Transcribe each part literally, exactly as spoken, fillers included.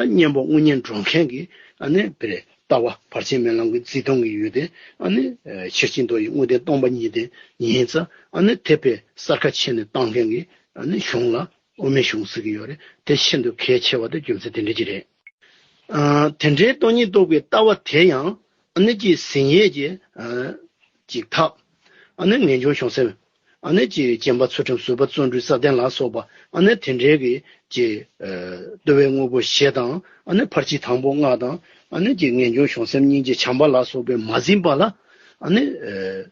གཉེན་པོ་དངོས་གཉེན་སྒྲུབ་མཁན་གྱི་ཨ་ནི་དཔེར་ལྟ་བ་བར་ཆད་མེད་ལམ་གྱི་འཛིན་སྟངས་ཀྱི་ཡུལ་དེ་ཨ་ནི་ཨ་ཤེར་ཕྱིན་མདོ་ཡི་དངོས་བསྟན་སྟོང་པ་ཉིད་དེ་ཡིན་ཙང་ཨ་ནི་དེ་དཔེ་གསར་ཁ་ཕྱེ་ནས་བཏང་མཁན་གྱི་ཨ་ནི་གཞུང་ལ་དབུ་མའི་གཞུང་ཟེར་གྱི་ཡོད་རེད། དེ་ཤིན་ཏུ་གལ་ཆེ་བ་དེ་རྒྱུ་མཚན་དེ་འདྲ་ཅིག་རེད། ཨ་དེ་འདྲའི་སྟོང་ཉིད་རྟོགས་པའི་ལྟ་བ་དེ་ཡང་ཨ་ནི་ཀྱི་ཟིན་ཡས་ཀྱི་ཨ་ཅིག་ཐབས། ཨ་ནི་ངེས་འབྱུང་བྱང་སེམས། ཨ་ནི་ཀྱི་སྦྱིན་པ་ཚུལ་ཁྲིམས་ཟུར་པ་བརྩོན་འགྲུས་བསམ་གཏན་ལ་སོགས་པ་ཨ་ནི་དེ་འདྲའི་གི་ཀྱི་ཨ་བསྡུ་བའི་དངོས་པོ་བཞི་དང་ཨ་ནི་ཕར་ཕྱིན་དང་པོ་ལྔ་དང་ཨ་ནི་ཀྱི་ངེས་འབྱུང་བྱང་སེམས་སྙིང་རྗེ་བྱམས་པ་ལ་སོགས་པས་མ་ཟིན་པ་ལ་ཨ་ནི་ཨ་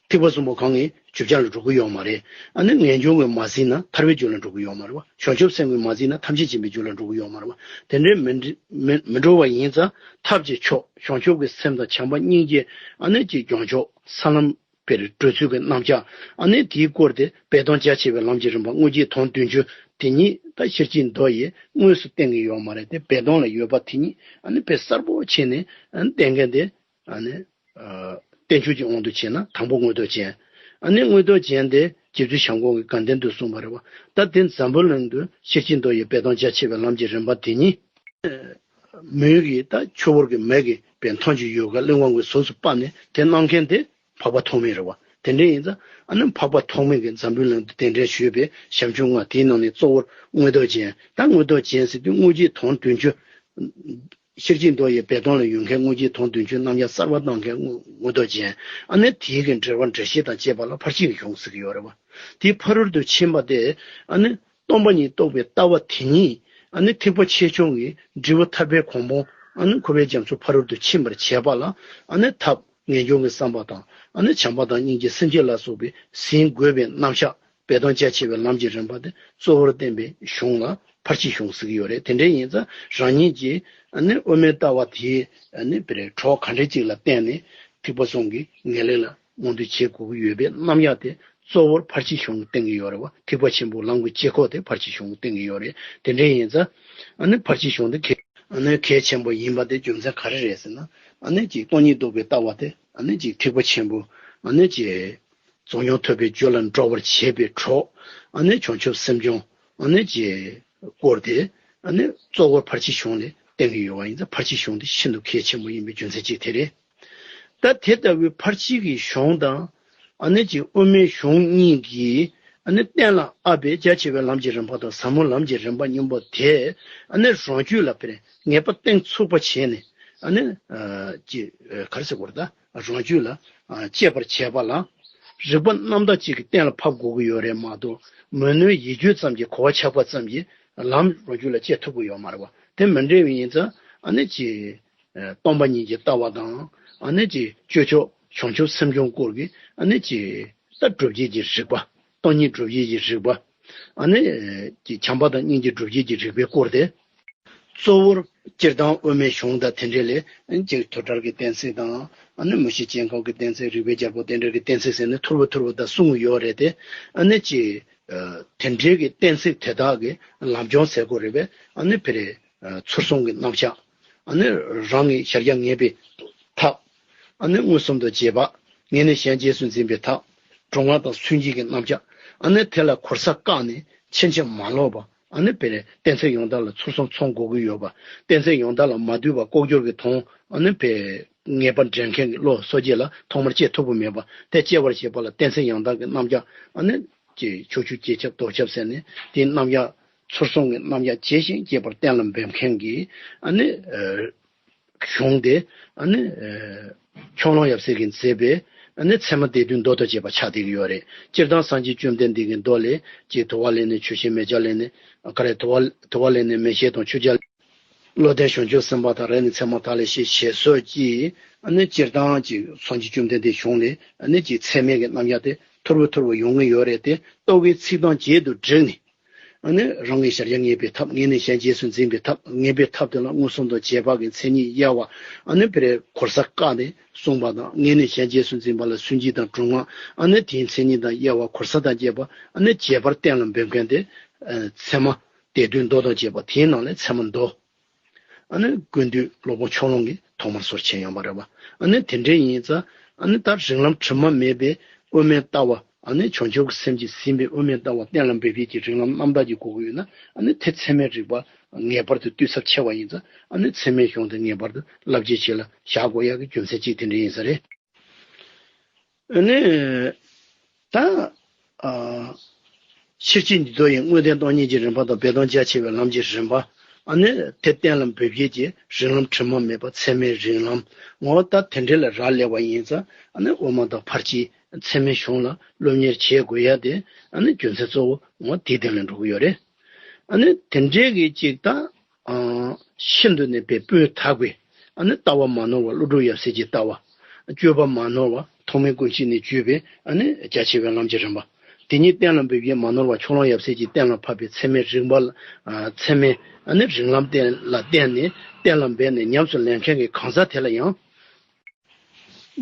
ཐེག་པ་གསུམ་པོ་གང་གི་བཅུ་ཆར་ལ་འགྲོ་གི་ཡོད་མ་རེད། ཨ་ནི་ངེས་འབྱུང་གིས་མ་ཟིན་ན་ཐར་པའི་རྒྱུ་ལ་འགྲོ་གི་ཡོད་མ་རེད་བ། བྱང་ཆུབ་སེམས་ཀྱིས་མ་ཟིན་ན་ཐམས་ཅད་མཁྱེན་པའི་རྒྱུ་ལ་འགྲོ་གི་ཡོད་མ་རེད་བ། དེ་འདྲའི་མི་འདྲ་མི་མི་འགྲོ་བ་ཡིན་ཙང་ཐབས་ཀྱི་མཆོག་བྱང་ཆུབ་ཀྱི་སེམས་དང་བྱམས་པ་སྙིང་རྗེ་ཨ་ནི་ཀྱི་རྒྱང་ཕྱོགས་ས་ལམ་པའི་བགྲོད་ཚུལ་གྱི་རྣམ་གཞག་ཨ་ནི་དེའི་སྐོར་དེ་སྦས་དོན་རྒྱ་ཆེ་བའི་ལམ་གྱི་རིམ་པ་དངོས་གཞི་དོན་བདུན་ཅུ་དེ་ཉིད་ད་ཤེར་ཕྱིན་མདོ་ཡིས་དངོས་སུ་བསྟན་གྱི་ཡོད་མ་རེད་དེ། སྦས་དོན་ལ་ཡོད་པ་དེ་ཉིད་ཨ་ནི་དཔེ་གསལ་པོ་བྱས་ནས་ཨ་ནི་བསྟན་མཁན་དེ། ཨ་ནི། ཨ་བསྟན་བཅོས་ཀྱི་དབང་དུ་བྱས་ན་དང་པོ་མངོན་རྟོགས་ཅན། ཨ་ནི་མངོན་རྟོགས་ཅན་དེ་རྗེ་བཙུན་བྱམས་མགོན་གྱིས་དགའ་ལྡན་དུ་གསུངས་པ་རེད་བ། ད་དེ་འཛམ་བུ་གླིང་དུ་ཤེར་ཕྱིན་མདོ་ཡི་སྦས་དོན་རྒྱ་ཆེ་བའི་ལམ་གྱི་རིམ་པ་དེ་ཉིད། མོས་ཀྱི་ད་ཆུ་བུར་གྱི་མེ་གི་བས་མཐོང་ཆུ་ཡོད་ག་གླེགས་བམ་གྱི་གཟུགས་སུ་སྤར་ནས་དེ་གནང་མཁན་དེ་འཕགས་པ་ཐོགས་མེད་རེད་བ། དེ་འདྲ་ཡིན་ཙང་ཨ་ནི་འཕགས་པ་ཐོགས་མེད་ཀྱིས་འཛམ་བུ་གླིང་དུ་གདན་འདྲེན་ཞུས་པའི་ཞབས་ཕྱི་ལྔ་དེའི་ནང་ནས་གཙོ་བོར་མངོན་རྟོགས་ཅན། ད་མངོན་རྟོགས་ཅན་ཟེར་དུས་དངོས་གཞི་དོན་བདུན་ཅུ། ཤེར་ཕྱིན་མདོ་ཡི་སྦས་དོན་ལ་ཡོད་མཁན་དངོས་གཞིའི་དོན་བདུན་ཅུའི་རྣམ་གཞག་གསར་པ་གནང་མཁན་དངོས་མངོན་རྟོགས་ཅན། ཨ་ནི་དེའི་གི་འགྲེལ་པ་འགྲེལ་བཤད་དང་བཅས་པ་ལ་ཕར་ཕྱིན་གྱི་གཞུང་ཟེར་གྱི་ཡོད་རེད་བ། དེའི་ཕ་རོལ་ཏུ་ཕྱིན་པ་དེ་ཨ་ནི་སྟོང་པ་ཉིད་རྟོགས་པའི་ལྟ་བ་དེ་ཉིད་ཨ་ནི་ཐེག་པ་ཆེ་ཆུང་གི་འབྲས་བུ་ཐར་པའི་གོ་འཕང་ཨ་ནི་འཁོར་བའི་རྒྱ་མཚོ་ཕ་རོལ་ཏུ་ཕྱིན་པར་བྱེད་པ་ལ་ཨ་ནི་ཐབས་ངེས་འབྱུང་གི་བསམ་པ་དང་ཨ་ནི་བྱམས་པ་དང་སྙིང་རྗེ་སེམས་བསྐྱེད་ལ་སོགས་པའི་ཟིན་དགོས་པའི་རྣམ་གཞག་སྦས་དོན་རྒྱ་ཆེ་བའི་ལམ་གྱི་རིམ་པ་དེ་གཙོ་བོར་བསྟན་པའི་གཞུང་ལ་ཕར་ཕྱིན་གཞུང་ཟེར་གྱི་ཡོད་རེད། དེ་འདྲ་ཡིན་ཙང་རང་ཉིད་ཀྱིས་ཨ་ནི་དབུ་མའི་ལྟ་བ་དེའི་ཨ་ནི་དཔེར་གྲོགས་ག་འདྲ་ཅིག་ལ་བརྟེན་ནས་ཐེག་པ་གསུམ་གྱི་ངེས་ལེགས་ལ་མངོན་དུ་བྱེད་དགོས་ཀྱི་ཡོད་པའི་རྣམ་གཞག་དེ་གཙོ་བོར་ཕར་ཕྱིན་གཞུང་གིས་བསྟན་གྱི་ཡོད་རེད་བ། ཐེག་པ་ཆེན་པོའི་ལམ་གྱི་དཀྱིལ་འཁོར་དེ་ཕར་ཕྱིན་གཞུང་གིས་བསྟན་གྱི་ཡོད་རེད། དེ་འདྲ་ཡིན་ཙང་ཨ་ནི་ཕར་ཕྱིན་གཞུང་དེ་གལ་ཨ་ནི་གལ་ཆེན་པོ་ཡིན་པ་དེ་རྒྱུ་མཚན་ག་རེ་རེད་ཟེར་ན། ཨ་ནི་ཅིག་སྟོང་ཉིད་རྟོགས་པའི་ལྟ་བ་དེ་ཨ་ནི་ཅིག་ཐེག་པ་ཆེན་པོ་ཨ་ནི་ཅིག་རྫོགས་སྙོམས་ཐོབ་པའི་རྒྱུ་ལ་འགྲོ་བར་བྱེད་པའི་གྲོགས་ཨ་ནི་བྱང་ཆུབ་སེམས་སྦྱོང་ཨ་ནི་ཅེས་སྐོར་དེ་ཨ་ནི་གཙོ་བོར་ཕར་ཕྱིན་གཞུང་ལས་བསྟན་གྱི་ཡོད་པ་ཡིན་ཙང་ཕར་ཕྱིན་གཞུང་དེ་ཤིན་ཏུ་གལ་ཆེན་པོ་ཡིན་པའི་རྒྱུ་མཚན་གཅིག་དེ་རེད། ད་དེ་ལྟ་བུའི་ཕར་ཕྱིན་གྱི་གཞུང་དང་ཨ་ནི་ཅིག་དབུ་མའི་གཞུང་གཉིས་ཀྱིས་ཨ་ནི་གཏན་ལ་དབབ་པའི་རྒྱ་ཆེ་བའི་ལམ་གྱི་རིམ་པ་དང་ཟབ་མོ་ལམ་གྱི་རིམ་པ་གཉིས་པོ་དེ་ཨ་ནི་རང་རྒྱུད་ལ་དཔེར་ངེས་པ་གཏིང་ཚུགས་པ་བྱས་ནས་ཨ་ནི་ཅིག་ག་རེ་ཟེར་དགོས་རེད་ད། རང་རྒྱུད་ལ་ཨ་སྐྱེད་པར་བྱེད་པ་ལ་རིག་པ་རྣམ་དག་ཅིག་གིས་གཏན་ལ་ཕབ་དགོས་ཀྱི་ཡོད་རེད་མ་གཏོགས་མོས་གནས་ཡིད་དཔྱོད་ཙམ་གྱིས་གོ་བ་ཆགས་པ་ཙམ་གྱིས་ལམ་རང་རྒྱུད་ལ་སྐྱེ་ཐུབ་ཀྱི་ཡོད་མ་རེད་བ། དེ་མི་འདྲ་བ་ཡིན་ཙང་ཨ་ནི་ཅིག་ཨ་སྟོང་པ་ཉིད་ཀྱི་ལྟ་བ་དང་ཨ་ནི་ཅིག་སྤྱོད་ཕྱོགས་བྱང་ཆུབ་སེམས་སྦྱོང་སྐོར་གྱི་ཨ་ནི་ཅིག་ད་སྒྲུབ་བྱེད་ཀྱི་རིགས་པ། སྟོང་ཉིད་སྒྲུབ་བྱེད་ཀྱི་རིགས་པ། ཨ་ནི་ཅིག་བྱམས་པ་དང་སྙིང་རྗེ་སྒྲུབ་བྱེད་ཀྱི་རིགས་པའི་སྐོར་དེ། གཙོ་བོར་སྤྱིར་བཏང་དབུ་མའི་གཞུང་དང་དེ་འབྲེལ་ལས་ཅིག་དུས་དྲར་གྱི་གཏན་ཚིགས་དང་ཨ་ནི་མུ་བཞི་སྐྱེ་འགོག་གི་གཏན་ཚིགས་རིགས་པའི་རྒྱལ་པོ་རྟེན་འབྲེལ་གྱི་གཏན་ཚིགས་ཟེར་ནས་ཐོར་བུ་ཐོར་བུ་དང་གསུངས་ཡོད་རེད་དེ། ཨ་ནི་ཅིག་དེ་འབྲེལ་གྱི་གཏན་ཚིགས་དེ་དག་གི་ལམ་སྦྱོང་ཟེར་དགོས་རེད་པས། ཨ་ནི་དཔེར་ཚུར་སོང་གི་རྣམ་གཞག་ཨ་ནི་རང་གི་གཞལ་བྱ་ངེས་པའི་ཐབས། ཨ་ནི་མངོན་སུམ་དུ་བྱེད་པ། ངེས་གནས་གཞན་རྗེས་སུ་འཛིན་པའི་ཐབས། སྒྲུབ་ངག་དང་སུན་འབྱིན་གྱི་རྣམ་གཞག་ཨ་ནི་དེ་ལ་གོལ་ས་བཀག་ནས་ཕྱིན་ཅི་མ་ལོག་པ། ཨ་ནི་དཔེར་གཏན་ཚིགས་ཡང་དག་ལ་ཚུར་སོང་ཚོང་དགོས་ཀྱི་ཡོད་པ། གཏན་ཚིགས་ཡང་དག་ལ་མ་འདུས་པ་ལྐོག་གྱུར་གྱི་དོན་ཨ་ནི་དཔེར་ངེས་པ་འདྲེན་མཁན་གྱི་བློ་སོ་སྐྱེ་ལ་ཐོག་མར་སྐྱེ་ཐུབ་ཀྱི་མེད་པ། དེ་སྐྱེ་བར་བྱེད་པ་ལ་གཏན་ཚིགས་ཡང་དག་གི་རྣམ་གཞག་ཨ་ནི་ཅེས་ཕྱོགས་ཆོས་རྗེས་ཁྱབ་ལྡོག་ཁྱབ་ཟེར་ནས་དེའི་རྣམ་གཞག་ཚུར་སོང་གི་རྣམ་གཞག་ཇི་བཞིན་རྒྱས་པར་གཏན་ལ་འབེབས་མཁན་གྱི་ཨ་ནི་གཞུང་དེ་ཨ་ནི་ཕྱོགས་གླང་ཡབ་སྲས་ཀྱིས་མཛད་པའི་ཨ་ནི་ཚད་མ་སྡེ་བདུན་མདོ་དང་བཅས་པ་ཆགས་བསྡད་ཀྱི་ཡོད་རེད། སྤྱིར་བཏང་སངས་རྒྱས་བཅོམ་ལྡན་འདས་ཀྱི་མདོ་ལས་ཀྱི་དུ་བ་ལས་ནི་ཆུ་ཤེས་མེ་བྱ་ལས་ནི་ག་རེ་དུ་བ་དུ་བ་ལས་ནི་མེ་ཤེས་དང་ཆུ་བྱ། བློ་ལྡན་བྱང་ཆུབ་སེམས་དཔའ་དང་རས་ནི་ཚད་མ་དག་ལས་ཤེས་ཞེས་སོགས་ཀྱིས་ཨ་ནི་སྤྱིར་བཏང་གི་སངས་རྒྱས་བཅོམ་ལྡན་འདས་གཞུང་ལས་ཨ་ནི་ཀྱི་ཚད་མའི་གི་རྣམ་གཞག་དེ་ཐོར་བུ་ཐོར་བུ་ཡོང་གི་ཡོད་རེད་དེ། རྟོག་གེའི་ཚིག་དོན་བརྒྱད་དུ་བསྒྲིགས་ནས། ཨ་ནི་རང་གི་གཞལ་བྱ་ངེས་པའི་ཐབས། ངེས་གནས་གཞན་རྗེས་སུ་འཛིན་པའི་ཐབས། ངེས་པའི་ཐབས་དེ་ལ་མངོན་སུམ་དུ་བྱེད་པ་གི་མཚན་ཉིད་དབྱེ་བ་ཨ་ནི་དཔེར་གོལ་ས་བཀག་ནས་གསུངས་པ་དང་། ངེས་གནས་གཞན་རྗེས་སུ་འཛིན་པ་ལ་སུན་འབྱིན་དང་སྒྲུབ་ངག་ཨ་ནི་དེའི་མཚན་ཉིད་དང་དབྱེ་བ་གོལ་ས་དང་བཅས་པ་ཨ་ནི་རྒྱས་པར་གཏན་ལ་འབེབས་མཁན་དེ་ཚད་མ་སྡེ་བདུན་མདོ་དང་བཅས་པ་དེའི་ནང་ལས་ཚད་མ་མདོ། ཨ་ནི་ཀུན་བཏུས་སློབ་དཔོན་ཕྱོགས་གླང་གིས་ཐོག་མར་སོར་ཕྱེ་ཡོང་བ་རེད་བ། ཨ་ནི་དེ་འདྲ་ཡིན་ཙང་ཨ་ནི་ད་རིགས་ལམ་དྲི་མ་མེད་པའི་དབུ་མའི་ལྟ་བ་ཨ་ནི་བྱང་ཆུབ་ཀྱི་སེམས་ཀྱིས་ཟིན་པའི་དབུ་མའི་ལྟ་བ་གཏན་ལ་འབེབས་ཡས་ཀྱི་རིགས་ལམ་རྣམ་དག་ཅིག་དགོས་ཀྱི་ཡོད་ན། ཨ་ནི་དེ་ཚད་མའི་རིགས་པ་ ངེས་པར་དུ་བཏུད་ཚབས་ཆེ་བ་ཡིན་ཙང་། ཨ་ནི་ཚད་མའི་གཞུང་དེ་ངེས་པར་དུ་བསླབ་བྱའི་ཆེད་ལ་བཞག་དགོས་ཡག་གི་རྒྱུ་མཚན་གཅིག་དེ་འདྲ་ཡིན་ས་རེད། ཨ་ནི་ད་ཨ་ཤེར་ཕྱིན་འདི་དག་ཡི་དངོས་བསྟན་སྟོང་ཉིད་ཀྱི་རིམ་པ་དང་སྦས་དོན་རྒྱ་ཆེ་བའི་ལམ་གྱི་རིམ་པ། ཨ་ནི་དེ་གཏན་ལ་འབེབས་བྱེད་ཀྱི་རིང་ལམ་དྲི་མ་མེད་པ་ཚད་མའི་རིང་ལམ། ངོ་ད་དེ་འདྲ་ལ་རག་ལས་པ་ཡིན་ཙང་། ཨ་ནི་དབུ་མ་དང་ཕར་ཕྱིན་ཚད་མའི་གཞུང་ལ་སློབ་གཉེར་བྱེད་དགོས་ཡ་དེ། ཨ་ནི་རྒྱུ་མཚན་གཙོ་བོ་ངོ་དེའི་སྟེང་ལ་འགྲོ་གི་ཡོད་རེད། ཨ་ནི་དེ་འདྲའི་གི་ཅིག་ད་ཨ་ཤིན་ཏུ་ནས་པའི་སྤུས་དག་པའི། ཨ་ནི་ལྟ་བ་མ་ནོར་བ་ཀླུ་སྒྲུབ་ཡབ་སྲས་ཀྱི་ལྟ་བ། སྤྱོད་པ་མ་ནོར་བ་ཐོགས་མེད་ཀུན་ཤེས་ནས་བརྒྱུད་པའི། ཨ་ནི་རྒྱ་ཆེ་བའི་ལམ་གྱི་རིམ་པ། དེ་ཉིད་གཏན་ལ་འབེབས་བྱེད་མ་ནོར་བ་ཕྱོགས་གླང་ཡབ་སྲས་ཀྱིས་གཏན་ལ་ཕབ་པའི་ཚད་མའི་རིམ་པ་ལ། ཨ་ཚད་མའི་ཨ་ནི་རིང་ལམ་གཏན་ལ་བརྟེན་ནས་གཏན་ལ་འབེབས་ནས་ཉམས་སུ་ལེན་མཁན་གྱི་གང་ཟག་དེ་ལ་ཡང་།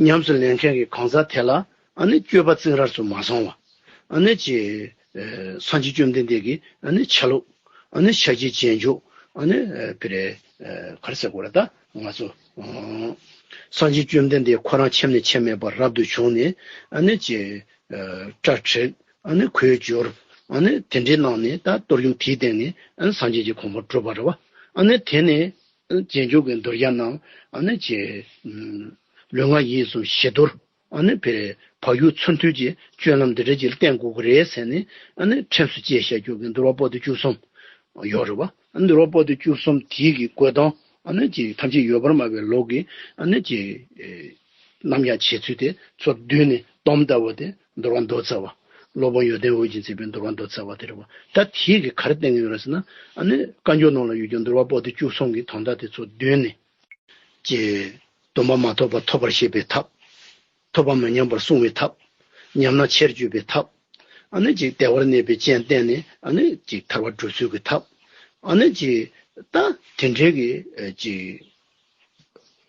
ཉམས་སུ་ལེན་མཁན་གྱི་གང་ཟག་དེ་ལ། ཨ་ནི་སྤྱོད་པ་རྩིང་རལ་སོགས་མ་སོང་བ། ཨ་ནི་ཅིག་ཨ་སངས་རྒྱས་བཅོམ་ལྡན་འདས་ཀྱི་ཨ་ནི་ཆ་ལུགས། ཨ་ནི་ཤཱཀྱའི་རྗེས་འཇུག། ཨ་ནི་ཨ་དཔེར་ཨ་ག་རེ་ཟེར་དགོས་རེད། ད་ང་ཚོ་ཨ་སངས་རྒྱས་བཅོམ་ལྡན་འདས་ཁོ་རང་ཁྱིམ་ནས་ཁྱིམ་མེད་པར་རབ་ཏུ་བྱུང་ནས། ཨ་ནི་ཅིག་ཨ་སྐྲ་བྲེགས། ཨ་ནི་གོས་བསྒྱུར། ཨ་ནི་དེ་འདྲའི་གནང་ནས། ད་གཏོར་ཡུག་དེའི་སྟེང་ནས་ཨ་ནི་སངས་རྒྱས་ཀྱི་གོ་འཕང་བསྒྲུབས་པ་རེད་བ། ཨ་ནི་དེ་ནས། རྗེས་འཇུག་གི་མདོ་རྒྱུད་ནང་། ཨ་ནི་ཅིག་ལུས་ངག་ཡིད་གསུམ་ཞི་དུལ། ཨ་ནི་དཔེར་བག་ཡོད་ཚུལ་མཐུན་གྱི་སྤྱོད་ལམ་འདི་འདྲ་ཅིག་བསྟེན་དགོས་ཀྱི་རེད་ཟེར་ནས། ཨ་ནི་ཁྲིམས་སུ་བཅས་བཞག་རྒྱུ་གི་འདུལ་བ་པོ་ཏི་བཅུ་གསུམ་ཡོད་རེད་བ། ཨ་ནི་འདུལ་བ་པོ་ཏི་བཅུ་གསུམ་དེའི་གི་འགོད་སྟངས། ཨ་ནི་ཅིག་ཐམས་ཅད་ཡོད་པར་སྨྲ་བའི་ལུགས་ཀྱི། ཨ་ནི་ཅིག་རྣམ་གཞག་བྱེད་ཚུལ་དེ་ཚུར་བསྡུས་ནས། སྡོམ་ལྟ་བུ་དེ་འདུལ་བ་མདོ་རྩ་བ། སློབ་དཔོན་ཡོན་ཏན་འོད་ཀྱིས་མཛད་པའི་འདུལ་བ་མདོ་རྩ་བ་དེ་རེད་བ། ད་དེའི་གི་ག་རེ་བསྟན་གྱི་ཡོད་རེད་ཟེར་ན། ཨ་ནི་བཀའ་འགྱུར་ནང་ལ་ཡོད་ཀྱང་འདུལ་བ་པོ་ཏི་བཅུ་གསུམ་གྱི་དོན་དག་དེ་ཚོ་བསྡུས་ནས། ཅེས། སྡོམ་པ་མ་ཐོབ་པ་ཐོབ་པར་བྱེད་པའི་ཐབས། ཐོབ་པ་མི་ཉམས་པར་སྲུང་བའི་ཐབས། ཉམས་ན་ཆེར་འགྱུར་བའི་ཐབས། ཨ་ནི་ཅིག་བདེ་བར་གནས་པའི་སྤྱན་བསྟེན་ནས། ཨ་ནི་ཅིག་ཐར་པ་སྒྲུབ་ཚུལ་གྱི་ཐབས། ཨ་ནི་ཅིག་ད་དེ་འདྲའི་གི་ཅིག་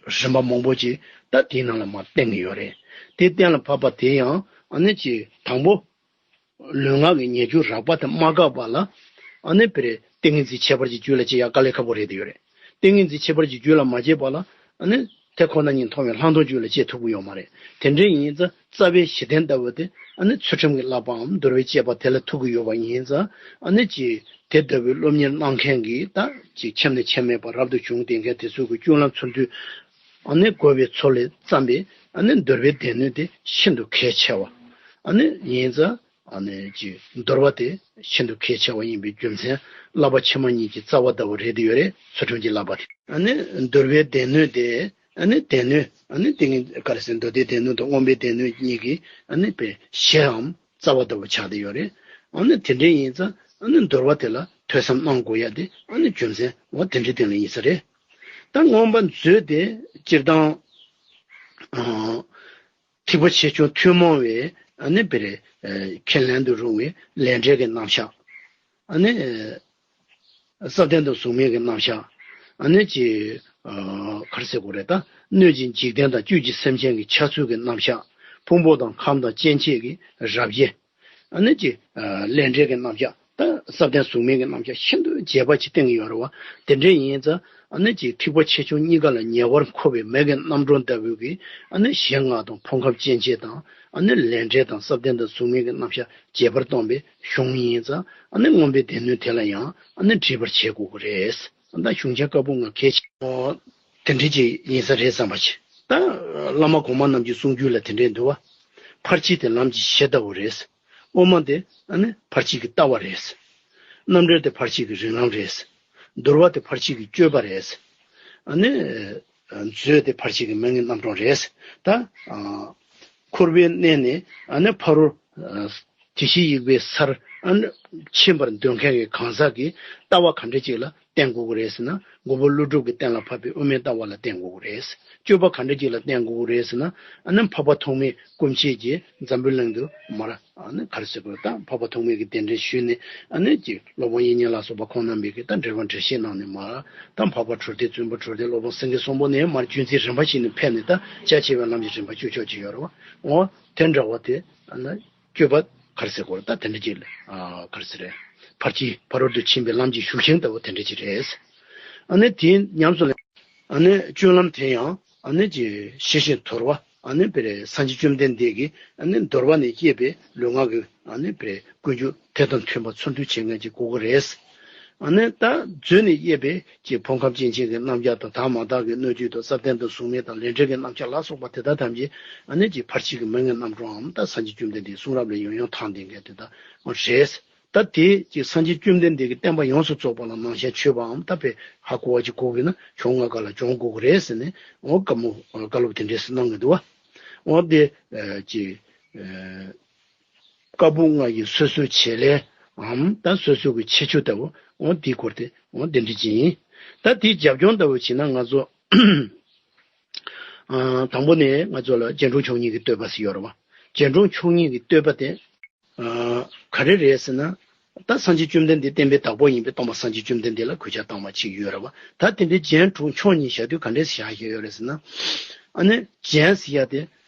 རིམ་པ་མང་པོ་ཅིག་ད་དེའི་ནང་ལ་མར་བསྟན་གྱི་ཡོད་རེད། དེ་གཏན་ལ་ཕབ་པ་དེ་ཡང་། ཨ་ནི་ཅིག་དང་པོ། ལུས་ངག་གི་ཉེས་སྤྱོད་རགས་པ་དེ་མ་བཀག་པ་ལ། ཨ་ནི་དཔེར་ཏིང་ངེ་འཛིན་ཁྱད་པར་གྱི་རྒྱུད་ལ་སྐྱེ་ཡག་དཀའ་ལས་ཁག་པོ་རེད་དེ་ཡོད་རེད། ཏིང་ངེ་འཛིན་ཁྱད་པར་གྱི་རྒྱུད་ལ་མ་སྐྱེས་པ་ལ། ཨ་ནི་དེ་ཁོ་ན་ཉིད་མཐོང་བའི་ལྷག་མཐོང་རྒྱུད་ལ་སྐྱེ་ཐུབ་ཀྱི་ཡོད་མ་རེད། དེ་འདྲ་ཡིན་ཙང་རྩ་བའི་གཞི་རྟེན་ལྟ་བུ་དེ། ཨ་ནི་ཚུལ་ཁྲིམས་ཀྱི་བསླབ་པའམ་འདུལ་བའི་དཔྱད་པ་དེ་ལ་ཐུག་གི་ཡོད་པ་ཡིན་ཙང་། ཨ་ནི་ཅིག་དེ་ལྟ་བུའི་སློབ་གཉེར་གནང་མཁན་གྱི། ད་ཅིག་ཁྱིམ་ནས་ཁྱིམ་མེད་པར་རབ་ཏུ་བྱུང་བསྡད་མཁན་དེ་ཚོ་གི་སྤྱོད་ལམ་ཚུལ་མཐུན། ཨ་ནི་དགོས་པའི་ཚུལ་ལས་བརྩམས་པའི། ཨ་ནི་འདུལ་བའི་སྡེ་སྣོད་དེ་ཤིན་ཏུ་གལ་ཆེ་བ། ཨ་ནི་ཡིན་ཙང་། ཨ་ནི་ཅིག་འདུལ་བ་དེ་ཤིན་ཏུ་གལ་ཆེ་བ་ཡིན་པའི་རྒྱུ་མཚན། བསླབ་པ་ཕྱི་མ་གཉིས་ཀྱི་རྩ་བ་ལྟ་བུ་རེད་དེ་ཡོད་རེད། ཚུལ་ཁྲིམས་ཀྱི་བསླབ་པ་དེ། ཨ་ནི་འདུལ་བའི་སྡེ་སྣོད་དེ། ཨ་ནི་སྡེ་སྣོད། ཨ་ནི་ཏིང་ངེ་ག་རེ་ཟེར། མདོ་སྡེའི་སྡེ་སྣོད་དང་མངོན་པའི་སྡེ་སྣོད་གཉིས་ཀྱི། ཨ་ནི་དཔེ་གཞིའམ་རྩ་བ་ལྟ་བུ་ཆགས་བསྡད་ཡོད་རེད། ཨ་ནི་དེ་འདྲ་ཡིན་ཙང་། ཨ་ནི་འདུལ་བ་དེ་ལ་ཐོས་བསམ་གནང་དགོས་ཡ་དེ། ཨ་ནི་རྒྱུ་མཚན་འོ་དེ་འདྲའི་སྟེང་ལ་ཡིན་ས་རེད། ད་མངོན་པ་མཛོད་དེ་སྤྱིར་བཏང་། ཨ། ཐེག་པ་ཆེ་ཆུང་ཐུན་མོང་བའི། ཨ་ནི་དཔེར། ཨ། ཁས་ལེན་དུ་རུང་བའི་ལས་འབྲས་ཀྱི་རྣམ་གཞག། ཨ་ནི། ཨ། བསམ་གཏན་དང་གཟུགས་མེད་ཀྱི་རྣམ་གཞག། ཨ་ནི་ཅིག་ཨ། ག་རེ་ཟེར་དགོས་རེད། ད་གནོད་སྦྱིན་འཇིག་རྟེན་དང་བཅུད་ཀྱི་སེམས་ཅན་གྱི་འཆར་ཚུལ་གྱི་རྣམ་གཞག། ཕུང་པོ་དང་ཁམས་དང་སྐྱེ་མཆེད་ཀྱི་རབ་དབྱེ། ཨ་ནི་ཅིག་ཨ། ལས་འབྲས་ཀྱི་རྣམ་གཞག། ད་བསམ་གཏན་གཟུགས་མེད་ཀྱི་རྣམ་གཞག་ཤིན་ཏུ་རྒྱས་པ་ཅིག་བསྟན་གྱི་ཡོད་རེད་བ། དེ་འདྲ་ཡིན་ཙང་། ཨ་ནི་ཅིག་ཐེག་པ་ཆེ་ཆུང་གཉིས་ཀ་ལ་ཉེ་བར་མཁོ་བའི་མིང་གི་རྣམ་གྲངས་ལྟ་བུ་གི། ཨ་ནི་གཞན་ལྔ་དང་ཕུང་ཁམས་སྐྱེ་མཆེད་དང་། ཨ་ནི་ལས་འབྲས་དང་བསམ་གཏན་དང་གཟུགས་མེད་ཀྱི་རྣམ་གཞག་རྒྱས་པར་སྟོན་པའི་གཞུང་ཡིན་ཙང་། ཨ་ནི་མངོན་པའི་སྡེ་སྣོད་དེ་ལ་ཡང་། ཨ་ནི་འདྲིས་པར་བྱེད་དགོས་ཀྱི་རེད། ད་གཞུང་ཆེན་བཀའ་པོད་ལྔ་གལ་ཆེ། ཨོ། དེ་འདྲ་ཅིག་ཡིན་ས་རེད་བསམ་པ་ཅིག། ད་བླ་མ་གོང་མ་རྣམས་ཀྱི་གསུང་རྒྱུན་ལ་དེ་འདྲ་འདུག་བ། ཕར་ཕྱིན་དེ་ལམ་གྱི་གཞི་ལྟ་བུ་རེད། དབུ་མ་དེ་ཨ་ནི་ཕར་ཕྱིན་གྱི་ལྟ་བ་རེད། རྣམ་འགྲེལ་དེ་ཕར་ཕྱིན་གྱི་རིང་ལམ་རེད། འདུལ་བ་དེ་ཕར་ཕྱིན་གྱི་སྤྱོད་པ་རེད། ཨ་ནི་མཛོད་དེ་ཕར་ཕྱིན་གྱི་མིང་གི་རྣམ་གྲངས་རེད། ད་ཨ། འཁོར་བའི་གནས་ནས་ཨ་ནི་ཕ་རོལ་ཨ། དེ་བཞིན་གཤེགས་པའི་སར་ཨ་ནི་ཕྱིན་པར་འདོད་མཁན་གྱི་གང་ཟག་གིས་ལྟ་བ་ག་འདྲ་ཅིག་ལ་བརྟེན་དགོས་ཀྱི་རེད་ཟེར་ན། མགོན་པོ་ཀླུ་སྒྲུབ་ཀྱིས་གཏན་ལ་ཕབ་པའི་དབུ་མའི་ལྟ་བ་ལ་བརྟེན་དགོས་ཀྱི་རེད། སྤྱོད་པ་ག་འདྲ་ཅིག་ལ་བརྟེན་དགོས་ཀྱི་རེད་ཟེར་ན། ཨ་ནི་འཕགས་པ་ཐོགས་མེད་སྐུ་མཆེད་ཀྱིས་འཛམ་བུའི་གླིང་དུ་མར། ཨ་ནི་ག་རེ་ཟེར་དགོས། ད་འཕགས་པ་ཐོགས་མེད་ཀྱི་གདན་འདྲེན་ཞུས་ནས། ཨ་ནི་ཀྱི་སློབ་དཔོན་དབྱིག་གཉེན་ལ་སོགས་པ་ཁོང་རྣམ་པས་ཀྱི་ད་འགྲེལ་པ་འགྲེལ་བཤད་གནང་ནས་མར། ད་འཕགས་པ་གྲུབ་སྡེ་བཙུན་པ་གྲུབ་སྡེ་སློབ་དཔོན་སེང་གེ་གསུམ་པོ་ནས་མར་བརྒྱུད་འཛིན་རིམ་པ་བཞིན་ནས་ཕེབས་ནས། ད་རྒྱ་ཆེ་བའི་ལམ་གྱི་རིམ་པ་བཅུ་ཕྱོགས་ཅིག་ཡོད་རེད་བ། འོ་དེ་འདྲ་བ་དེ། ཨ་ནི་སྤྱོད་པ་ག་རེ་ཟེར་དགོས་རེད། ད་དེ་འདྲ་ཅིག་ལ། ཨ། ག་རེ་ཟེར་རེད། ཕར་ཕྱིན་ཕ་རོལ་ཏུ་ཕྱིན་པའི་ལམ་གྱི་ཞུགས་ཤིང་ལྟ་བུ་དེ་འདྲ་ཅིག་རེད། ཨ་ནི་དེ་ཉམས་སུ་ལེན། ཨ་ནི་སྤྱོད་ལམ་དེ་ཡང་། ཨ་ནི་ཅིག་ཞི་ཞིང་དུལ་བ། ཨ་ནི་དཔེར་སངས་རྒྱས་བཅོམ་ལྡན་འདས་ཀྱིས། ཨ་ནི་འདུལ་བ་ནས་བཤད་པའི་ལུས་ངག་གི། ཨ་ནི་དཔེར་ཀུན་སྤྱོད་དེ་དང་མཐུན་པ་ཚུལ་མཐུན་བྱེད་མཁན་ཅིག་དགོས་ཀྱི་རེད། ཨ་ནི་ད་མཛོད་ནས་དབྱེ་བའི་ཀྱི་ཕུང་ཁམས་སྐྱེ་མཆེད་ཀྱི་རྣམ་གཞག་དང་དག་མ་དག་གི་སྣོད་བཅུད་དང་ས་བརྟན་དང་གཟུགས་མེད་དང་ལས་འབྲས་ཀྱི་རྣམ་གཞག་ལ་སོགས་པ་དེ་དག་ཐམས་ཅད་ཨ་ནི་ཀྱི་ཕར་ཕྱིན་གྱི་མི་དངོས་རྣམ་གྲངས་འམ་ད་སངས་རྒྱས་བཅོམ་ལྡན་འདས་གསུང་རབ་ལས་ཡང་ཡང་དག་ལྡན་མཁན་དེ་དག་རེད། ད་དེ་ཀྱི་སངས་རྒྱས་བཅོམ་ལྡན་འདས་ཀྱི་བསྟན་པ་ཡོངས་སུ་རྫོགས་པ་ལ་ནང་བཞིན་ཆོས་པའམ་ད་དཔེ་ཧ་གོ་བ་ཅིག་གོ་དགོས་ན་བྱུང་ང་ག་ལ་སྦྱོང་དགོས་ཀྱི་རེད་ཟེར་ནས་འོ་བཀའ་མོལ་བཀའ་སློབ་དེ་འདྲས་སུ་གནང་གི་འདུག་བ། འོ་དེ་ཀྱི་བཀའ་པོད་ལྔ་ཡི་སོ་སོའི་བྱེད་ལས་འམ་ད་སོ་སོ་གི་ཁྱད་ཆོས་ལྟ་བུ་འོ་དེའི་སྐོར་དེ་འོ་དེ་འདྲ་ཅིག་ཡིན། ད་དེའི་རྒྱབ་ལྗོངས་ལྟ་བུ་བྱས་ན་ང་ཚོ་དང་པོ་ནས་ང་ཚོ་ལ་རྒྱན་དྲུག་མཆོག་གཉིས་ཀྱི་བསྟོད་པ་ཟེར་ཡོད་རེད་བ། རྒྱན་དྲུག་མཆོག་གཉིས་ཀྱི་བསྟོད་པ་དེ་ག་རེ་རེད་ཟེར་ན། ད་སངས་རྒྱས་བཅོམ་ལྡན་འདས་བསྟན་པའི་བདག་པོ་ཡིན་པས་སྟོན་པ་སངས་རྒྱས་བཅོམ་ལྡན་འདས་ལ་གུས་ཕྱག་བཏང་བ་ཅིག་ཡོད་རེད་བ། ད་དེ་འདྲའི་རྒྱན་དྲུག་མཆོག་གཉིས་བཞག་དུས་ག་འདྲས་བཞག་བཞག་ཡོད་རེད་ཟེར་ན། ཨ་ནི་རྒྱན་ཟེར་ཡ་དེ།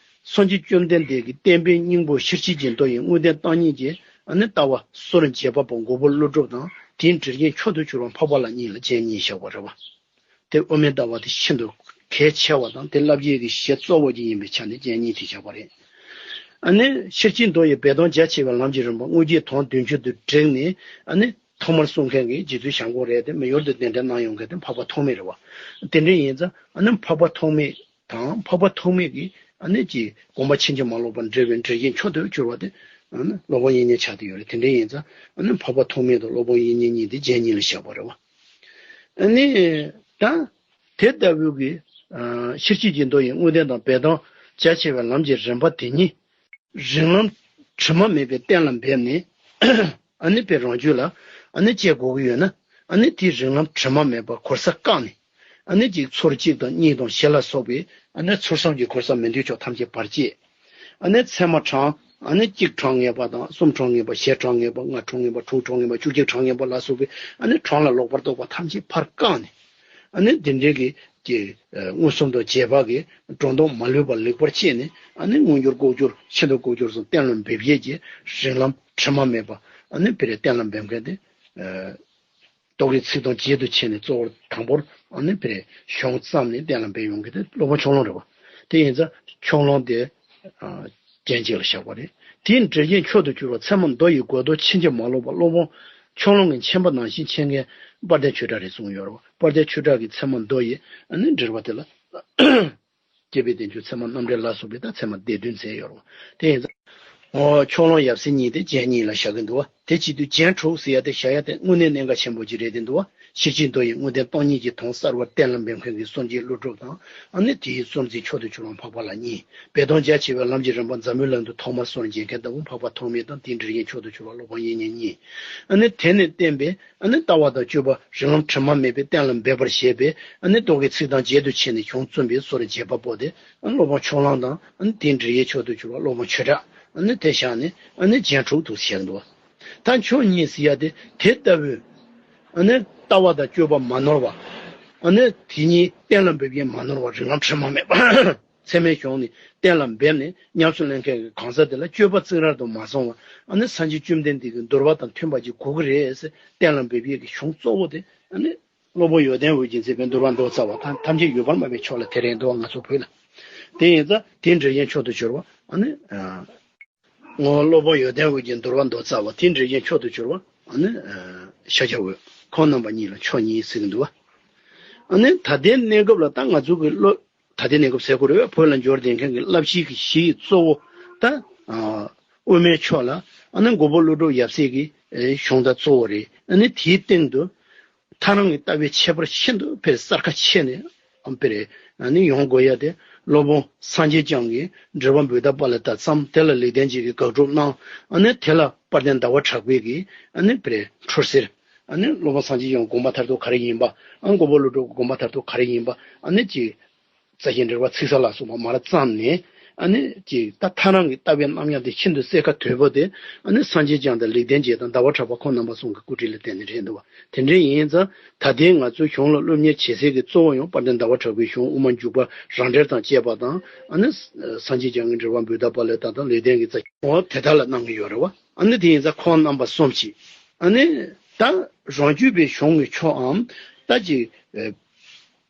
སངས་རྒྱས་བཅོམ་ལྡན་འདས་ཀྱི་བསྟན་པའི་སྙིང་པོ་ཤེར་ཕྱིན་གྱི་མདོ་ཡི་དངོས་བསྟན་བརྟག་གཉིས་ཀྱི་ཨ་ནི་ལྟ་བ་སོར་འབྱེད་པ་པོ་མགོན་པོ་ཀླུ་སྒྲུབ་དང་དེའི་འགྲེལ་རྒྱན་མཆོག་ཏུ་གྱུར་པ་འཕགས་པ་ལ་གཉིས་ལ་རྒྱན་གཉིས་བཞག་པ་རེད་བ། དེ་དབུ་མའི་ལྟ་བ་དེ་ཤིན་ཏུ་གལ་ཆེ་བ་དང་དེ་བསླབ་བྱའི་གི་གཞི་གཙོ་བོ་ཅིག་ཡིན་པའི་ཆ་ནས་རྒྱན་གཉིས་དེ་བཞག་པ་རེད། ཨ་ནི་ཤེར་ཕྱིན་མདོ་ཡི་སྦས་དོན་རྒྱ་ཆེ་བའི་ལམ་གྱི་རིམ་པ་དངོས་བརྒྱད་དོན་བདུན་ཅུ་དུ་བསྒྲིགས་ནས་ཨ་ནི་ཐོག་མར་གསུང་མཁན་གྱི་རྗེ་བཙུན་བྱམས་མགོན་རེད་དེ་མི་ཡུལ་དུ་གདན་འདྲེན་གནང་ཡོང་མཁན་དེ་འཕགས་པ་ཐོགས་མེད་རེད་བ། དེ་འདྲ་ཡིན་ཙང་ཨ་ནི་འཕགས་པ་ཐོགས་མེད་དང་འཕགས་པ་ཐོགས་མེད་ཀྱི་ཨ་ནི་ཀྱི་དགོངས་པ་ཕྱིན་ཅི་མ་ལོག་པར་འགྲེལ་བའི་འགྲེལ་རྒྱན་མཆོག་ཏུ་གྱུར་པ་དེ་ཨ་ནི་སློབ་དཔོན་དབྱིག་གཉེན་ཆགས་བསྡད་ཡོད་རེད། དེ་འདྲ་ཡིན་ཙང་ཨ་ནི་འཕགས་པ་ཐོགས་མེད་དང་སློབ་དཔོན་དབྱིག་གཉེན་གཉིས་དེ་རྒྱན་གཉིས་ལ་བཞག་པ་རེད་བ། ཨ་ནི་ད་དེ་ལྟ་བུའི་གི་ཤེར་ཕྱིན་གྱི་མདོ་ཡི་དངོས་བསྟན་དང་སྦས་དོན་རྒྱ་ཆེ་བའི་ལམ་གྱི་རིམ་པ་དེ་ཉིད་རིགས་ལམ་དྲི་མ་མེད་པའི་གཏན་ལ་འབེབས་ནས་ཨ་ནི་དཔེ་རང་རྒྱུད་ལ་ཨ་ནི་སྐྱེ་དགོས་ཀྱི་ཡོད་ན་ཨ་ནི་དེའི་རིགས་ལམ་དྲི་མ་མེད་པ་གོལ་ས་བཀག་ནས། ཨ་ནི་ཅིག་ཚུར་གཅིག་དང་གཉིས་དང་བཞི་ལ་སོགས་པའི་ཨ་ནི་ཚུལ་གསུམ་གྱི་གོལ་ས་མི་འདོད་ཕྱོགས་ཐམས་ཅད་བར་བཅད། ཨ་ནི་མཚན་མ་གྲངས་ཨ་ནི་གཅིག་གྲངས་ངེས་པ་དང་གསུམ་གྲངས་ངེས་པ་བཞི་གྲངས་ངེས་པ་ལྔ་གྲངས་ངེས་པ་དྲུག་གྲངས་ངེས་པ་བཅུ་གཅིག་གྲངས་ངེས་པ་ལ་སོགས་པའི་ཨ་ནི་གྲངས་ལ་ལོག་པར་རྟོག་པ་ཐམས་ཅད་ཕར་བཀག་ནས། ཨ་ནི་འདི་འདྲའི་གི་ཀྱི་མངོན་སུམ་དང་རྗེས་དཔག་གི་སྒྲོ་འདོགས་མ་ལུས་པ་ལེགས་པར་བཅད་ནས་ཨ་ནི་མངོན་གྱུར་ལྐོག་གྱུར་ཤིན་ཏུ་ལྐོག་གྱུར་སོགས་གཏན་ལ་འབེབས་ཡས་ཀྱི་རིགས་ལམ་དྲི་མ་མེད་པ་ཨ་ནི་དཔེ་རེ་གཏན་ལ་འབེབས་མཁན་དེ། རྟོག་གེའི་ཚིག་དོན་རྗེས་སུ་ཕྱེ་ནས་གཙོ་བོར་དང་པོར་ཨ་ནི་དཔེ་གཞུང་བརྩམས་ནས་གཏན་ལ་འབེབས་ཡོང་གི་དེ་སློབ་དཔོན་ཕྱོགས་གླང་རེད་བ། དེ་ཡིན་ཙང་ཕྱོགས་གླང་དེ་རྒྱན་གཅིག་ལ་བཞག་པ་རེད། དེའི་འགྲེལ་རྒྱན་མཆོག་ཏུ་གྱུར་པ་ཚད་མ་མདོ་ཡི་དགོས་དོན་ཕྱིན་ཅི་མ་ལོག་པ་སློབ་དཔོན་ཕྱོགས་གླང་གི་མཁྱེན་པ་ནང་བཞིན་མཁྱེན་མཁན་དཔལ་ལྡན་ཆོས་གྲགས་རེད་གསུངས་ཡོད་རེད་བ། དཔལ་ལྡན་ཆོས་གྲགས་ཀྱི་ཚད་མ་མདོ་ཡི་ཨ་ནི་འགྲེལ་པ་དེ་ལ། སྐྱེས་པའི་བསྟན་བཅོས་ཚད་མ་རྣམ་འགྲེལ་ལ་སོགས་པའི་ད་ཚད་མ་སྡེ་བདུན་མཛད་ཡོད་རེད་བ། དེ་ཡིན་ཙང་། ཨོ་ཕྱོགས་གླང་ཡབ་སྲས་གཉིས་དེ་རྒྱན་གཉིས་ལ་བཞག་གི་འདུག་བ། དེ་བྱེད་དུས་རྒྱན་དྲུག་ཟེར་ཡ་དེ་བཞག་ཡ་དེ་དངོས་གནས་གནད་འགག་ཆེན་པོ་ཅིག་རེད་དེ་འདུག་བ། ཤེར་ཕྱིན་མདོ་ཡི་དངོས་བསྟན་སྟོང་ཉིད་ཀྱི་དོན་གསར་བར་གཏན་ལ་འབེབས་མཁན་གྱི་སངས་རྒྱས་ཀླུ་སྒྲུབ་དང་ཨ་ནི་དེའི་གཙོ་འཛིན་མཆོག་ཏུ་གྱུར་པ་འཕགས་པ་ལྷ་གཉིས། སྦས་དོན་རྒྱ་ཆེ་བའི་ལམ་གྱི་རིམ་པ་འཛམ་བུའི་གླིང་དུ་ཐོག་མར་སོར་འབྱེད་མཁན་ལྟ་བུ་འཕགས་པ་ཐོགས་མེད་དང་དེའི་འགྲེལ་རྒྱན་མཆོག་ཏུ་གྱུར་པ་སློབ་དཔོན་དབྱིག་གཉེན་གཉིས། ཨ་ནི་དེ་ནས་བསྟན་པའི་ཨ་ནི་ལྟ་བ་དང་སྤྱོད་པ་རིགས་ལམ་དྲི་མ་མེད་པའི་གཏན་ལ་འབེབས་པར་བྱེད་པའི་ཨ་ནི་རྟོག་གེའི་ཚིག་དོན་རྗེས་སུ་ཕྱེ་ནས་གཞུང་རྩོམ་པའི་སོར་འབྱེད་པ་པོ་དེ་ཨ་ནི་སློབ་དཔོན་ཕྱོགས་གླང་དང་ཨ་ནི་དེའི་འགྲེལ་རྒྱན་མཆོག་ཏུ་གྱུར་པ་སློབ་དཔོན་ཆོས་གྲགས་ཨ་ནི་དེ་བཞག་ནས་ཨ་ནི་རྒྱན་དྲུག་ཏུ་བཤད་འདུག་ད་མཆོག་གཉིས་ཟེར་ཡ་དེ་དེ་ལྟ་བུའི་ཨ་ནི་ལྟ་བ་དང་སྤྱོད་པ་མ་ནོར་བ། ཨ་ནི་དེ་ཉིད་གཏན་ལ་འབེབས་ཡས་མ་ནོར་བ་རིགས་ལམ་དྲི་མ་མེད་པ། ཚད་མའི་གཞུང་ནི་གཏན་ལ་འབེབས་ནས་ཉམས་སུ་ལེན་མཁན་གྱི་གང་ཟག་དེ་ལ་སྤྱོད་པ་རྩིང་རལ་དུ་མ་སོང་བར་ཨ་ནི་སངས་རྒྱས་བཅོམ་ལྡན་འདས་ཀྱི་འདུལ་བ་དང་མཐུན་པ་ཅིག་དགོས་ཀྱི་རེད་ཟེར་གཏན་ལ་འབེབས་ཡས་ཀྱི་གཞུང་གཙོ་བོ་དེ་ཨ་ནི་སློབ་དཔོན་ཡོན་ཏན་འོད་ཀྱིས་མཛད་པའི་འདུལ་བ་མདོ་རྩ་བ་དང་ཐམས་ཅད་ཡོད་པར་སྨྲ་བའི་ཕྱོགས་ལ་དེ་རེད་འདུག་བ། ང་ཚོ་བོད་ལ་དེ་ཡིན་ཙང་དེའི་འགྲེལ་རྒྱན་མཆོག་ཏུ་གྱུར་པ་ཨ་ནི་སློབ་དཔོན་ཡོན་ཏན་འོད་ཀྱི་འདུལ་བ་མདོ་རྩ་བ་དེའི་འགྲེལ་རྒྱན་མཆོག་ཏུ་གྱུར་པ་ཨ་ནི་ཤཱཀྱ་འོད་ཁོང་རྣམ་པ་གཉིས་ལ་མཆོག་གཉིས་ཟེར་གྱི་འདུག་བ། ཨ་ནི་ད་ལྟའི་གནས་སྐབས་ལ་ད་ང་ཚོ་གི་སློབ། ད་ལྟའི་གནས་སྐབས་ཟེར་དགོས་རེད་བས། བོད་ལ་འབྱོར་བསྡད་མཁན་གྱི་བསླབ་གཞིའི་གི་གཞི་ཡི་གཙོ་བོ་ད་ཨ་དབུ་མའི་ཕྱོགས་ལ་ཨ་ནི་མགོན་པོ་ཀླུ་སྒྲུབ་ཡབ་སྲས་ཀྱི་ཨེ་གཞུང་ད་གཙོ་བོ་རེད། ཨ་ནི་དེའི་སྟེང་དུ་ཐལ་རང་གི་ལྟ་བའི་ཁྱད་པར་ཤིན་ཏུ་དཔེ་གསར་ཁ་ཕྱེ་ནས་ཨ་དཔེ་རེད། ཨ་ནི་ཡོང་དགོས་ཡ་དེ་སློབ་དཔོན་སངས་རྒྱས་བསྐྱངས་ཀྱིས་འགྲེལ་པ་བུདྡྷ་པཱ་ལི་ཏ་བརྩམས། དེ་ལ་ལེགས་ལྡན་འབྱེད་ཀྱིས་དགག་སྒྲུབ་གནང་། ཨ་ནི་དེ་ལ་དཔལ་ལྡན་ཟླ་བ་གྲགས་པས་ཀྱིས་ཨ་ནི་དཔེ་རེད་འཕྲུལ་གསེར། ཨ་ནི་སློབ་དཔོན་སངས་རྒྱས་བསྐྱངས་དགོངས་པ་མཐར་ཐུག་ག་རེ་ཡིན་པ། ཨ་མགོན་པོ་ཀླུ་སྒྲུབ་ཀྱི་དགོངས་པ་མཐར་ཐུག་ག་རེ་ཡིན་པ། ཨ་ནི་ཅིག་རྩ་ཤེ་འགྲེལ་པ་ཚིག་གསལ་ལ་སོགས་པ་མར་བརྩམས་ནས་ཨ་ནི་ཅིག་ད་ཐལ་རང་གི་ལྟ་བའི་རྣམ་གཞག་དེ་ཤིན་ཏུ་གསལ་ཁ་དོད་པོ་དེ་ཨ་ནི་སངས་རྒྱས་བསྐྱངས་དང་ལེགས་ལྡན་འབྱེད་དང་ཟླ་བ་གྲགས་པ་ཁོང་རྣམ་པ་གསུམ་གྱི་སྐུ་དྲིན་ལ་བརྟེན་ནས་རེད་འདུག་བ། དེ་འདྲ་ཡིན་ཙང་ད་ལྟའི་ང་ཚོའི་གཞུང་ལ་སློབ་གཉེར་བྱེད་སའི་གི་གཙོ་བོ་ཡང་དཔལ་ལྡན་ཟླ་བ་གྲགས་པའི་གཞུང་དབུ་མ་འཇུག་པ་རང་འགྲེལ་དང་བཅས་པ་དང་ཨ་ནི་སངས་རྒྱས་བསྐྱངས་ཀྱི་འགྲེལ་པ་བུདྡྷ་པཱ་ལི་ཏ་དང་ལེགས་ལྡན་གྱི་རྩ་ཤེ་འོ་དེ་དག་ལ་གནང་གི་ཡོད་རེད་བ། ཨ་ནི་དེ་ཡིན་ཙང་ཁོང་རྣམ་པ་གསུམ་གྱིས་ཨ་ནི་ད་རང་རྒྱུད་པའི་གཞུང་གི་ཕྱོགས་འམ་ད་ཅིག་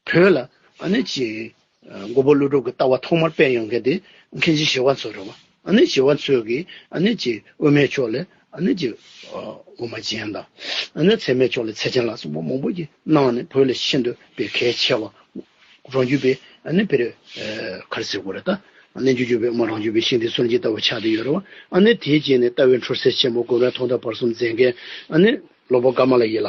བོད་ལ་ཨ་ནི་ཅིག་མགོན་པོ་ཀླུ་སྒྲུབ་ཀྱི་ལྟ་བ་ཐོག་མར་སྤེལ་ཡོང་མཁན་དེ་མཁན་ཆེན་ཞི་བ་འཚོ་རེད་བ། ཨ་ནི་ཞི་བ་འཚོས་ཀྱིས་ཨ་ནི་ཅིག་དབུ་མའི་ཕྱོགས་ལ་ ཨ་ནི་ཅིག་ཨ་དབུ་མ་རྒྱན་དང་། ཨ་ནི་ཚད་མའི་ཕྱོགས་ལ་ཚད་ཆེན་ལ་སོགས་པ་མང་པོ་ཅིག་གནང་ནས་བོད་ལ་ཤིན་ཏུ་དཔེ་གལ་ཆེ་བ། རང་རྒྱུད་པའི་ཨ་ནི་དཔེར་ཨ་ག་རེ་ཟེར་དགོས་རེད་ད། རྣལ་འབྱོར་རྒྱུད་པའི་དབུ་མ་རང་རྒྱུད་པའི་ཤིང་རྟའི་སྲོལ་འབྱེད་ལྟ་བུ་ཆགས་བསྡད་ཡོད་རེད་བ། ཨ་ནི་དེའི་རྗེས་ནས་ལྟ་བའི་འཁྲུལ་སེལ་ཆེན་པོ་སྒོམ་པའི་མཐའ་དང་བར་གསུམ་མཛད་མཁན་ཨ་ནི་སློབ་དཔོན་ཀ་མ་ལ་ཡིན་ལ།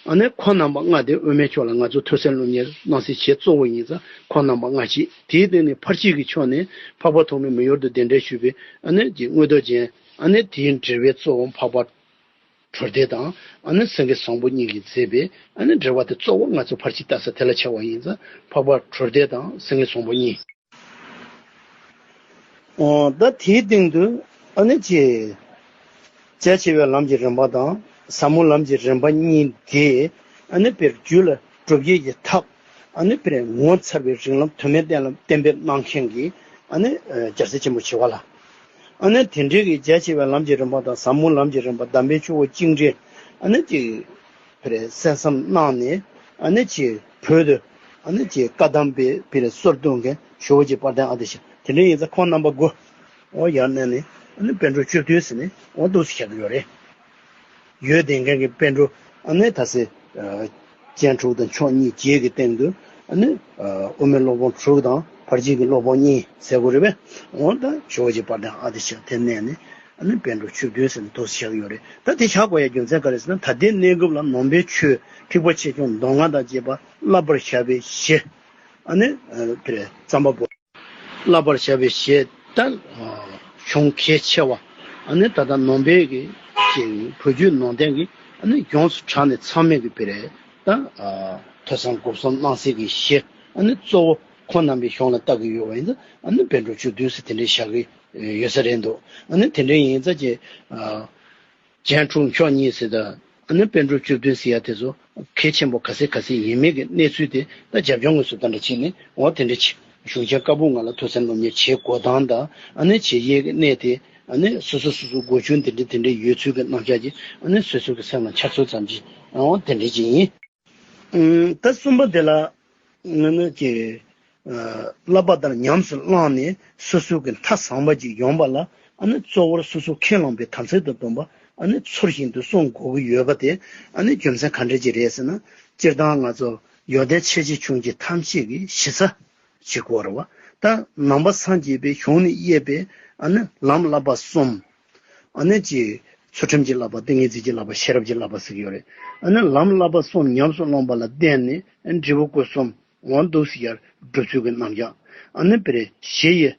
ཨ་ནི་ཁོང་རྣམ་པ་ལྔ་དེ་དབུ་མའི་ཕྱོགས་ལ་ང་ཚོ་ཐོས་བསམ་སློབ་གཉེར་གནང་སའི་བྱེད་གཙོ་བོ་ཡིན་ཙང་ཁོང་རྣམ་པ་ལྔ་གཅིག་དེའི་སྟེང་ནས་ཕར་ཕྱིན་གྱི་ཕྱོགས་ནས་འཕགས་པ་ཐོགས་མེད་མི་ཡུལ་དུ་གདན་འདྲེན་ཞུས་པའི་ཨ་ནི་ཀྱི་དངོས་གྲུབ་ཅན། ཨ་ནི་དེའི་འགྲེལ་པའི་གཙོ་བོ་འཕགས་པ་གྲོལ་སྡེ་དང་ཨ་ནི་སེང་གེ་བཟང་པོ་གཉིས་ཀྱིས་མཛད་པའི་ཨ་ནི་འགྲེལ་པ་དེ་གཙོ་བོ་ང་ཚོ་ཕར་ཕྱིན་ལྟ་ས་དེ་ལ་ཆགས་པ་ཡིན་ཙང་འཕགས་པ་གྲོལ་སྡེ་དང་སེང་གེ་བཟང་པོ་གཉིས། ཨོ་ད་དེའི་སྟེང་དུ་ཨ་ནི་ཅི། རྒྱ་ཆེ་བའི་ལམ་གྱི་རིམ་པ་དང་ཟབ་མོ་ལམ་གྱི་རིམ་པ་གཉིས་དེ་ཨ་ནི་དཔེར་རྒྱུད་ལ་སྒྲུབ་བྱེད་ཀྱི་ཐབས་ཨ་ནི་དཔེར་ངོ་མཚར་བའི་རིགས་ལམ་དུ་མས་གཏན་ལ་གཏན་འབེབས་གནང་མཁན་གྱི་ཨ་ནི་རྒྱལ་སྲས་ཆེན་པོ་ཞི་བ་ལྷ། ཨ་ནི་དེ་འདྲའི་གི་རྒྱ་ཆེ་བའི་ལམ་གྱི་རིམ་པ་དང་ཟབ་མོ་ལམ་གྱི་རིམ་པ་གདམས་པའི་ཆུ་བོ་གཅིག་འདྲེས་ཨ་ནི་ཅི། དཔེར་གསན་བསམ་གནང་ནས་ཨ་ནི་ཅི་བོད་དུ་ཨ་ནི་ཅི་བཀའ་གདམས་པའི་དཔེར་སྲོལ་གཏོད་མཁན་ཇོ་བོ་རྗེ་དཔལ་ལྡན་ཨ་ཏི་ཤ་དེ་འདྲ་ཡིན་ཙང་ཁོང་རྣམ་པ་དགུ་འོ་ཡར་གནས་ནས་ཨ་ནི་པཎ་གྲུབ་བཅུ་བདུན་ཟེར་ནས་འོ་འདུག་སེ་བཞག་གི་ཡོད་རེད། ཡོད་བསྡད་མཁན་གྱི་པཎ་གྲུབ་ཨ་ནི་ད་སེ་སྤྱན་དྲུག་དང་མཆོག་གཉིས་བརྒྱད་ཀྱི་སྟེང་དུ་ཨ་ནི་དབུ་མའི་སློབ་དཔོན་དྲུག་དང་ཕར་ཕྱིན་གྱི་སློབ་དཔོན་གཉིས་ཟེར་དགོས་རེད་པས། འོ་ད་ཇོ་བོ་རྗེ་དཔལ་ལྡན་ཨ་ཏི་ཤ་དེ་གནས་ནས་ཨ་ནི་པཎ་གྲུབ་བཅུ་བདུན་ཟེར་ནས་འདུག་སེ་བཞག་གི་ཡོད་རེད། ད་དེ་བཞག་དགོས་ཡ་རྒྱུ་མཚན་ག་རེ་ཟེར་ན་ད་ལྟའི་གནས་སྐབས་ལ་ནང་པའི་ཆོས་ཐེག་པ་ཆེ་ཆུང་མདོ་སྔགས་དང་བཅས་པ་བསླབ་པར་བྱ་བའི་གཞི་ཨ་ནི་དེ་རྩོམ་པ་པོ་བསླབ་པར་བྱ་བའི་གཞི་ད་གཞུང་གལ་ཆེ་བ་ཨ་ནི་ད་ལྟ་ནང་པའི་གི་ཅིག་བོད་བརྒྱུད་ནང་བསྟན་གྱི་ཨ་ནི་ཡོངས་སུ་གྲགས་ནས་ཚང་མས་གི་དཔེ་རེད་ད་ཐོས་བསམ་སྒོམ་གསུམ་གནང་སའི་གི་གཞི་ཨ་ནི་གཙོ་བོ་ཁོང་རྣམ་པའི་གཞུང་ལ་བལྟ་གི་ཡོད་པ་ཡིན་ཙང་ཨ་ནི་པཎ་གྲུབ་བཅུ་བདུན་ཟེར་དེ་འདྲའི་བཞག་གི་ཡོད་ས་རེད་འདུག་ཨ་ནི་དེ་འདྲ་ཡིན་ཙང་ཅིག་ཨ་སྤྱན་དྲུག་མཆོག་གཉིས་ཟེར་ད་ཨ་ནི་པཎ་གྲུབ་བཅུ་བདུན་ཟེར་ཡ་དེ་ཚོ་གལ་ཆེན་པོ་ག་ཚད་ག་ཚད་ཡིན་མིན་གྱི་གནས་ཚུལ་དེ་ད་རྒྱབ་ལྗོངས་ངོས་སུ་ད་འདྲ་བྱས་ནས་འོ་དེ་འདྲ་ཅིག་གཞུང་ཆེན་བཀའ་པོད་ལྔ་ལ་ཐོས་བསམ་སློབ་གཉེར་བྱེད་དགོས་སྟངས་དང་ཨ་ནི་བྱེད་ཡས་ཀྱི་གནས་དེ་ཨ་ནི་སོ་སོ་སོ་སོ་སྒོ་ཆུང་དེ་འདྲ་དེ་འདྲ་ཡོད་ཚུལ་གྱི་རྣམ་གཞག་ཅིག་ཨ་ནི་སོ་སོ་གི་སེམས་ལ་འཆར་ཚུལ་ཙམ་ཅིག་འོ་དེ་འདྲ་ཅིག་ཡིན། ཨུམ། ད་གསུམ་པ་དེ་ལ་ང་ནི་ཀྱི་ཨ་བསླབ་པ་ལྟར་ཉམས་སུ་བླངས་ནས་སོ་སོ་གི་མཐའ་བཟང་པ་ཅིག་ཡོང་བ་ལ་ཨ་ནི་གཙོ་བོར་སོ་སོ་ཁས་བླངས་པའི་དམ་ཚིག་དང་སྡོམ་པ་ཨ་ནི་ཚུལ་བཞིན་དུ་སྲུང་དགོས་ཀྱི་ཡོད་པ་དེ་ཨ་ནི་རྒྱུ་མཚན་ག་འདྲ་ཅིག་རེད་ཟེར་ན། སྤྱིར་བཏང་ང་ཚོ་ཡོན་ཏན་ཆེ་ཆེ་ཆུང་ཆུང་ཐམས་ཅད་ཀྱི་གཞི་རྩ་ཅིག་དགོས་རེད་བ། ད་ནང་པ་སངས་རྒྱས་པའི་གཞུང་ནས་བཤད་པའི་ཨ་ནི་ལམ་བསླབ་པ་གསུམ། ཨ་ནི་ཅིག་ཚུལ་ཁྲིམས་ཀྱི་བསླབ་པ་ཏིང་ངེ་འཛིན་གྱི་བསླབ་པ་ཤེས་རབ་ཀྱི་བསླབ་པ་ཟེར་གྱི་ཡོད་རེད། ཨ་ནི་ལམ་བསླབ་པ་གསུམ་ཉམས་སུ་བླངས་པ་ལ་བརྟེན་ནས་འབྲས་བུ་སྐུ་གསུམ་འོང་འདུག་ཟེར་ཡར་སྒྲུབ་ཚུལ་གྱི་རྣམ་གཞག་ཨ་ནི་དཔེར་གཞི་ཡི་